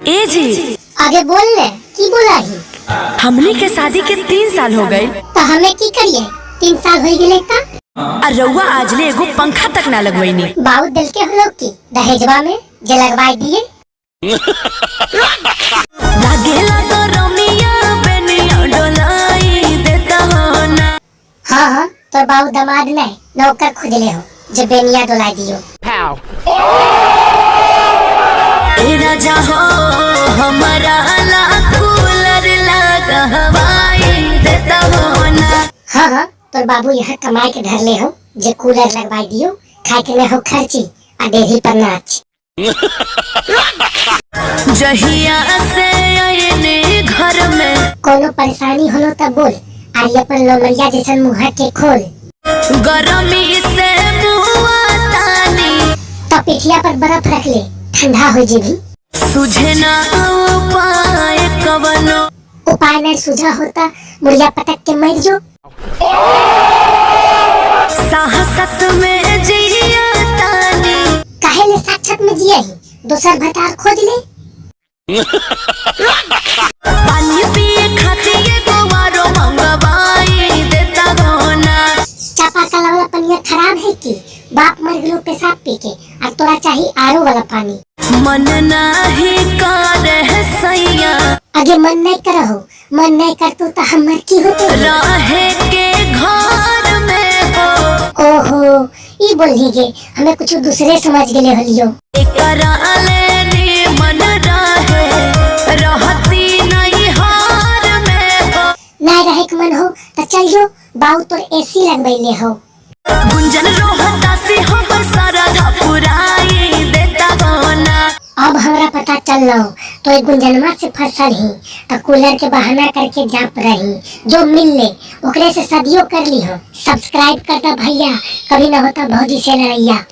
ए जी आगे बोल ले की बोला ही। हमनी के शादी के 3 साल हो गए। तो हमें की करिए, 3 साल हो गए ता और रउआ आजले एगो पंखा तक ना लगवैनी। बाबू दिल के हम लोग की दहेजवा में जे लगवाई दिए। लागेला तो रमिया बेनिया डोलाई देता हो ना। हाँ हाँ तोर बाबू दमाद नहीं नौकर खुदले हो जे बेनिया डोलाई दियो। ए राजा हो हमारा ला कूलर लगा हवाई देता हो ना। हाँ हाँ तोर बाबू यहाँ कमाए के धर ले हो जे कूलर लगवाई दियो, खाए के न हो खर्ची आ देही पर नाच। जहिया से आईने घर में कोनो परेशानी होलो तब बोल, आरी अपन लोमरिया जैसन मुँह के खोल। गरमी से मुआ तानी तो पिठिया पर बर्फ रख ले ठंडा हो जेबी। सुझे ना उपाय कवनो। उपाय नहीं सुझा होता मुड़िया पटक के मर जो। साहसत में जिया तानी काहे ले साक्षात में जिया ही दोसर भतार खोज ले। पानी पिए खातिर एगो आरो मंगवाई देता हो ना। चापा कला वाला पनिया खराब है की बाप मर गलो पेशाब पी के और तोरा चाहिए आरो वाला पानी। मन नाही करे सैया। अगे मन नहीं करहो, मन नहीं करतो तो हमर की होते। रहे के घर में हो। ओहो ई बोलही गे हमें कुछ दूसरे समझ गेले होलियो। एकरा लेनी मन रहे रहती नहीं हार में हो। नहीं रहे के मन हो तो चल जो बाऊ तोर एसी लगबैले हो। गुंजन रोहता से हमर सारा पुराई देता हो ना। अब हमरा पता चल रहा तो एक गुंजनमा से फसल ही तो कूलर के बहाना करके जाप रही जो मिल ले ओकरे से सदियों कर ली हो। सब्सक्राइब कर दा भैया, कभी न होता भौजी से लड़ैया।